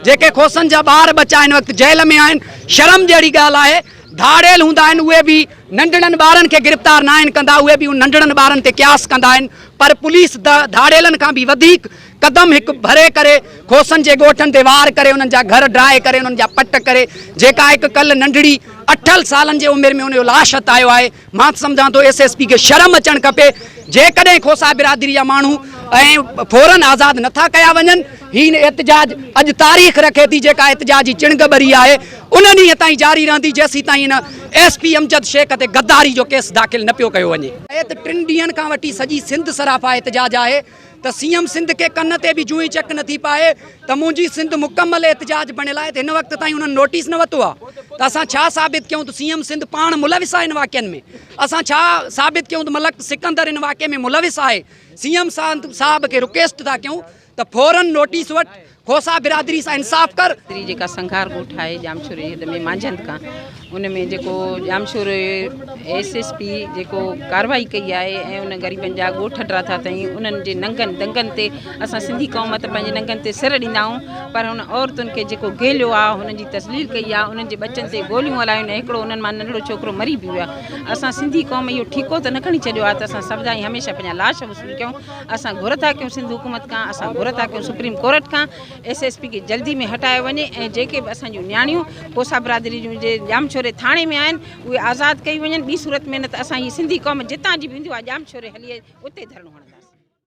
جيڪي کوسن جا ٻار ٻچا هن وقت جيل ۾ آهن، شرم جهڙي ڳالهه آهي، ڌاڙيل هوندا آهن اهي به ننڍڙن ٻارن کي گرفتار ناهن ڪندا، اهي به ننڍڙن ٻارن تي قياس ڪندا آهن پر پوليس ڌاڙيلن کان به وڌيڪ قدم هڪ ڀري ڪري کوسن جي ڳوٺن تي وار ڪري انهن جا گهر ڊاهي ڪري انهن جا پٽ ڪري جيڪا هڪ ڪل ننڍڙي اٺل سالن جي عمر ۾ ان جو لاش هٿ آيو آهي مان ته سمجهان ٿو ايس ايس پي کي شرم اچڻ کپي جيڪڏهن کوسا برادري جا ماڻهو ۽ فورن آزاد نٿا ڪيا وڃن هي احتجاج اڄ تاريخ رکي ٿي جيڪا احتجاجي چڻگ ٻري آهي ان ڏينهن تائين جاري رهندي جيسيتائين هن ايس پي امجد شيخ تي غداري جو ڪيس داخل نه پيو ڪيو وڃي. ته ٽن ڏينهن کان وٺي سڄي سنڌ سراپا احتجاج آهي ته سي ايم سنڌ کي ڪن تي به جونء چڪ نٿي پائي ته منهنجي سنڌ مڪمل احتجاج بڻيل آهي ته هن وقت تائين انهن نوٽيس نه ورتو آهي ته اسان ڇا ثابت ڪيون ته سي ايم سنڌ پاڻ ملوث آهي ان واقعن ۾ اسان ڇا ثابت ڪيون ته ملڪ سڪندر ان واقعي ۾ ملوث آهي سي ايم صاحب کي رڪويسٽ ٿا ڪيون ته فورن نوٽيس وٺ، کوسا برادري سان انصاف ڪر. تري جيڪا سنگهار ڳوٺ آهي ڄامشوري جي حد ۾ مانجهند کان ان ۾ جيڪو ڄامشوري ايس ايس پي جيڪو ڪارروائي ڪئي آهي ۽ ان غريبن جا ڳوٺ ڊراٿا اٿئي انهن جي ننگن دنگن تي اسان سنڌي قوم ته پنهنجي ننگن تي سر ڏيندا آهيون پر هن عورتن کي جيڪو گهيليو آهي هنن جي تذليل ڪئي آهي انهن جي ٻچن تي گوليون هلايون ۽ هڪڙو انهن مان ننڍڙو ڇوڪرو مري به ويو آهي اسان سنڌي قوم اهو ٺيڪو ته نه کڻي ڇڏيو آهي ته اسان سڀ جا هميشه پنهنجا لاش وصول ڪيون اسان گهر ٿا ڪيون سنڌ حڪومت کان اسان گهر ٿا ڪيون سپريم ڪورٽ کان ايس ايس پي کي جلدي ۾ هٽايو وڃي ۽ جيڪي به اسان جون نياڻيون کوسا برادري جون جي ڄامشوري ٿاڻي ۾ آهن اهي آزاد ڪيون وڃن ٻي صورت ۾ نه ته اسان هي سنڌي قوم جتان جي به هوندي اها ڄامشوري هلي اتي ڌرڻو هڻنداسين.